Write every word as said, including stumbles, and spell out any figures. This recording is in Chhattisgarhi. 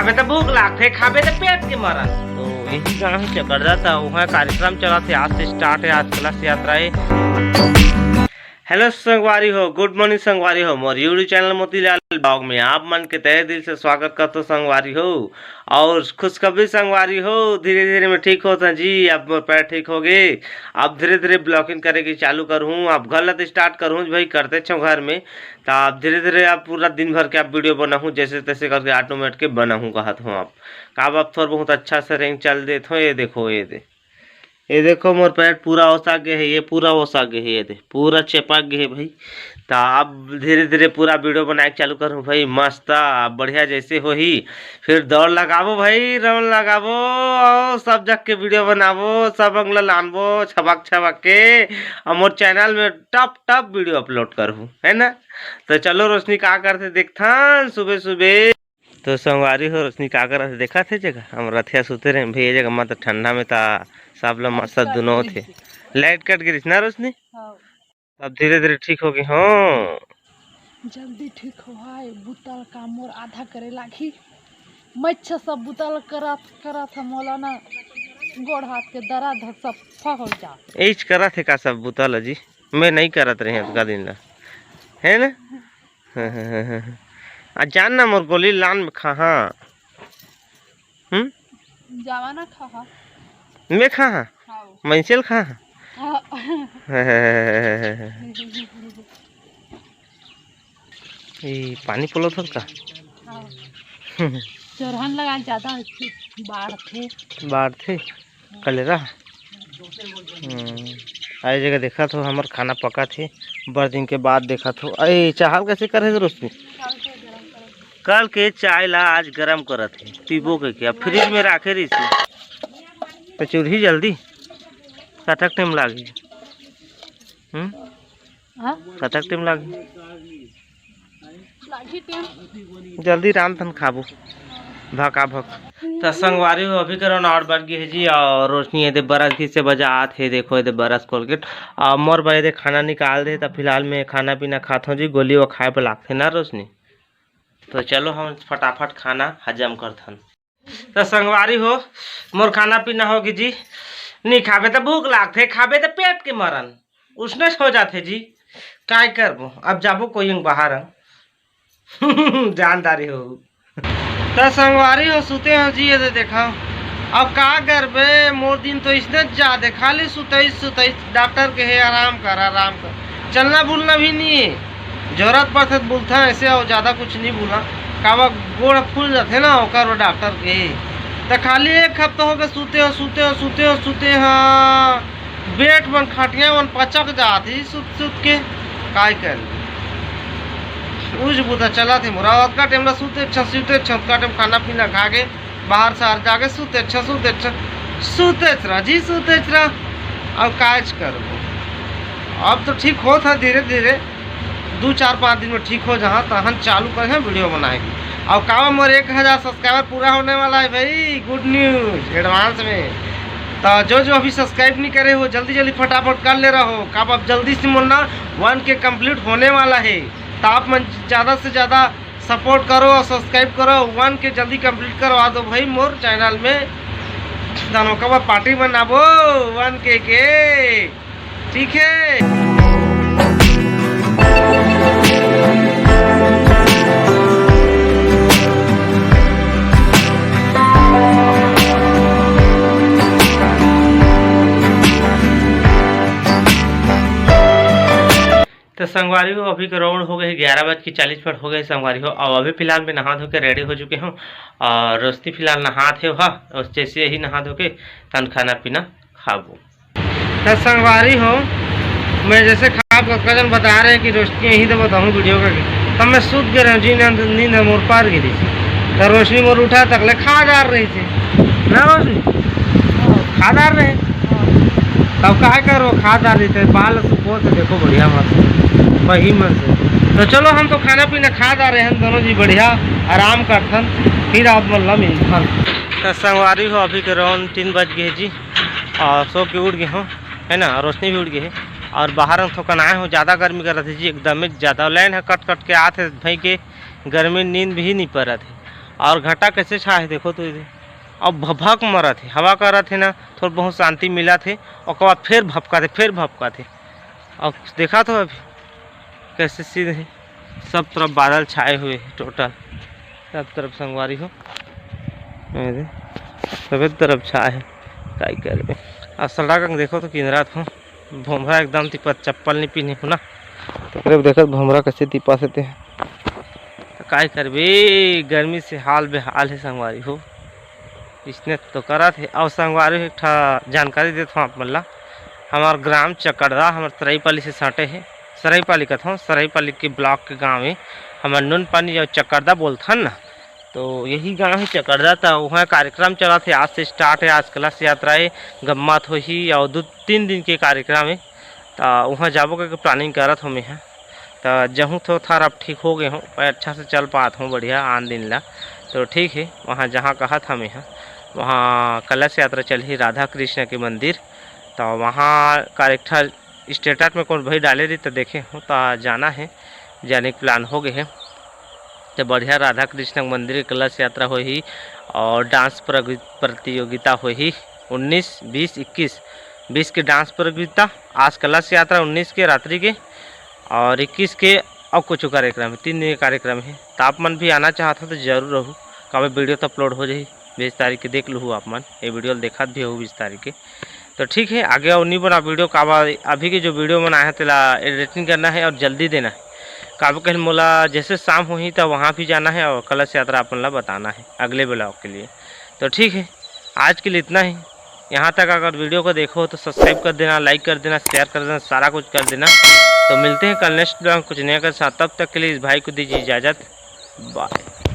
मैं तो भूख लागथे, खाबे तो पेट के मरन। तो यही गांव है चकरदा, तो वहाँ कार्यक्रम चला थे, आज से स्टार्ट है, आज कलश यात्रा है। हेलो संगवारी हो, गुड मॉर्निंग संगवारी हो, मोर YouTube चैनल मोतीलाल ब्लॉग में आप मन के तहे दिल से स्वागत करतो संगवारी हो। और खुशखबरी संगवारी हो, धीरे धीरे मैं ठीक होता जी, अब मोर पैर ठीक हो गए। अब धीरे धीरे ब्लॉगिंग करे के चालू करहूँ, अब गलत स्टार्ट करहूँ भाई, करते छो घर में। तो आप धीरे धीरे आप पूरा दिन भर के आप वीडियो बनाहूँ, जैसे तैसे करके ऑटोमेट के बनाहूँ कहत हूँ आप। का अब थोड़ा बहुत अच्छा से रेंग चल देत हो। ये देखो, ये दे, ये देखो मोर पैर पूरा ओसा गे है, ये पूरा ओसा गे है, ये दे पूरा चेपक गे है भाई। तो अब धीरे धीरे पूरा वीडियो बनाए के चालू करूँ भाई, मस्त अब बढ़िया जैसे होही। फिर दौड़ लगाबो भाई, राउंड लगाबो, और सब जग के वीडियो बनाबो, सब अंगला लानबो छबक छबक के, और मोर चैनल में टप टप वीडियो अपलोड करहूँ, है ना। तो चलो रोशनी का करथे देखथन सुबह सुबह। तो संगवारी हो, रोशनी का करत हे देखत हे जगह, हम रथिया सुते रहे भैया जगह, मत ठंडा में ता सब ला मच्छर दुनो होथे। लाइट कट गिरिस ना रोशनी? हाँ। अब धीरे धीरे ठीक होगे हो। जल्दी ठीक हो भाई, बुतल का मोर आधा करे लागी। मच्छर सब बुतल करत करत हम मोला ना गोड़ हाथ के दर्द ह सब फा हो जा। एच करत हे का सब बुतल जी? मैं नहीं करत रहे अतका दिन ला, है ना? आ जान ना मोर गोली लान में खाहा। हम्म? जावा ना खाहा। मैं खाहा? हाँ। मंचल खाहा? हाँ। ए, पानी पलो थोर का? हाँ। चोरहन लगा ज्यादा होथे, बाढ़थे। बाढ़थे? कलेरा? हम्म। आए जगह देखत हो, हमर खाना पकत हे, बड़ दिन के बाद देखत हो। ए, चावल कैसे करे हे रोशनी? कल के चाय ला आज गरम करत हे, पीबो के क्या? फ्रिज में राखे रहिस हे। तो चूल्ही जल्दी कतक टाइम लागी? हम्म? हाँ? कतक टाइम लागी? लागी टाइम। जल्दी रांध थन खाबो। भका भक। त संगवारी हो, अभी करो ना और बज गे हे जी, और रोशनी ये दे बरस घिसे बजा आत हे, देखो ये दे बरस कोलगेट। और मोर बर ये दे खाना निकाल दे, त फिलहाल मैं खाना पीना खात हूँ जी, गोली वो खाए पर लागथे ना रोशनी। तो चलो हम फटाफट खाना हजम करथन। त संगवारी हो, मोर खाना पीना होगे जी। नी खाबे त भूख लागथे, खाबे त पेट के मरन, उसने हो जाथे जी। काय करबो, अब जाबो कोई अंग बाहर अंग। जानदारी हो। त संगवारी हो, सुते हो जी, ये दे देखा। अब का करबे, मोर दिन तो इसने जादे, खाली सुतई सुतई। डॉक्टर के हे, "आराम कर, आराम कर।" चलना बुलना भी नहीं है। जरूरत पड़थे त बुलथा ऐसे, और ज्यादा कुछ नहीं बुला। काबर गोड़ फूल जाथे ना ओकर बर डॉक्टर के। त खाली एक हफ्ता हो गए सुते हो, सुते हो, सुते हो, सुते हो। बेड मन खटिया मन पचक जात ही सुत सुत के। काय कर उज बुता चला थे मोरा। ओतका टाइम ला सुते अच्छा, सुते अच्छा, ओतका टाइम खाना पीना खा के बाहर शहर जाके सुते अच्छा, सुते अच्छा, सुते रहा जी, सुते रहा। अब काज करबो, अब तो ठीक होत है धीरे धीरे, दू चार पाँच दिन में ठीक हो जहाँ तहन चालू करे हैं वीडियो बनाए के। और का मोर एक हजार सब्सक्राइबर पूरा होने वाला है भाई, गुड न्यूज एडवांस में। तो जो जो अभी सब्सक्राइब नहीं करे हो, जल्दी जल्दी फटाफट कर ले रहो, का अब जल्दी से मोर ना वन के कंप्लीट होने वाला है। तो आप मन ज़्यादा से ज़्यादा सपोर्ट करो और सब्सक्राइब करो, वन के जल्दी कंप्लीट करवा दो भाई मोर चैनल में। तहन ओकर बाद पार्टी बनाबो वन के के, ठीक है। तो संगवारी हो, अभी के राउंड हो गए ग्यारह बज के चालीस मिनट हो गए संगवारी हो। अब अभी फिलहाल मैं नहा धो के रेडी हो चुके हूँ और रोशनी फिलहाल नहात हे, हाँ, और जैसे ही नहा धो के तहन खाना पीना खाबो। तो संगवारी हो, मैं जैसे खाब कतका जन बता रहे हैं कि रोशनी यहीं तो बताऊँ वीडियो का, तब मैं सूत गए रहूँ जी, नींद नींद मोर पार गिरी। तो रोशनी मोर उठा तक ले खा डार रही थी ना रोशनी, खा डार रहे। तब काय करो, खा डार रही थे, बाल सुखो थे, देखो बढ़िया मस्त बही मन से। तो चलो हम तो खाना पीना खा डार रहे हैं दोनों जी, बढ़िया आराम करथन, फिर आप मन ला मिलथन। तो संगवारी हो, अभी के राउंड तीन बज गए जी, और सो के उठ गए हो, है ना, रोशनी भी उठ गई है। और बाहर हम थोकन आए हो, ज़्यादा गर्मी करत है जी, एकदम ज़्यादा। लाइन है कट कट के आत है भाई के, गर्मी नींद भी नहीं परत है। और घटा कैसे छाए हे, देखो तो ये। अब भभक मरत हे, हवा करत हे ना, थोड़ा बहुत शांति मिलत हे, ओकर बाद फिर भभकत हे, फिर भभकत हे। अब देखा तो अभी कैसे सीन हे, सब तरफ बादल छाए हुए हे टोटल, सब तरफ संगवारी हो, ये दे, सभी तरफ छाए हे, काई करबे। आ सड़क अंग देखो तो किंजरात हो, भोमरा एकदम तिपा, चप्पल नहीं पहने हो ना, तो ओकरे देखत भोमरा कैसे तिपा से ते, तो काय करबे, गर्मी से हाल बेहाल हे संगवारी हो। इसने तो करत हे। अउ संगवारी हो, एक ठा जानकारी देत हूँ आप मन ला। हमार ग्राम चकड़दा, हमार सरईपाली से सटे हे। सरईपाली कथों, सरईपाली के ब्लॉक के गांव हे। हमर नून पानी अउ चकड़दा बोलथन ना, तो यही गांव हे चकड़दा। तो वहाँ कार्यक्रम चलत हे, आज से स्टार्ट हे, आज कलश यात्रा हे, गम्मत होही अउ दू तीन दिन के कार्यक्रम हे। तो वहाँ जाबो करके प्लानिंग करत हूँ मैं ह। तो जहूँ तो थोड़ा अब ठीक हो गए हूँ, मैं अच्छा से चल पात हूँ बढ़िया आन दिन ला। तो ठीक है, वहाँ जहाँ कहत हमें ह, वहाँ कलश यात्रा चलही राधा कृष्ण के मंदिर। तो वहाँ का एक ठा स्टेटस में कौन भाई डाले रही तो देखे हूँ, तो जाना है, जाने के प्लान हो गए है। तो बढ़िया राधा कृष्ण के मंदिर के कलश यात्रा होही और डांस प्रगि-, प्रतियोगिता होही उन्नीस, बीस, इक्कीस। बीस के डांस प्रतियोगिता, आज कलश यात्रा उन्नीस के रात्रि के और इक्कीस के और कुछ कार्यक्रम है, तीन दिन के कार्यक्रम है। तो आप मन भी आना चाहत हो तो जरूर रहू, काबर वीडियो तो अपलोड हो जाही बीस तारीख के, देख लूहू आप मन, ये वीडियो ल देखत भी हो बीस तारीख के। तो ठीक है, आगे और नहीं बना वीडियो, काबर अभी के जो वीडियो बनाए हैं तेला एडिटिंग करना है और जल्दी देना है, काबर कहीं मोला जैसे शाम होही तो वहाँ भी जाना है और कलश यात्रा अपन ला बताना है अगले ब्लॉग के लिए। तो ठीक है, आज के लिए इतना ही। यहाँ तक अगर वीडियो को देखो तो सब्सक्राइब कर देना, लाइक कर देना, शेयर कर देना, सारा कुछ कर देना। तो मिलते हैं कल नेक्स्ट ब्लॉग कुछ नया के साथ, तब तक के लिए इस भाई को दीजिए इजाज़त, बाय।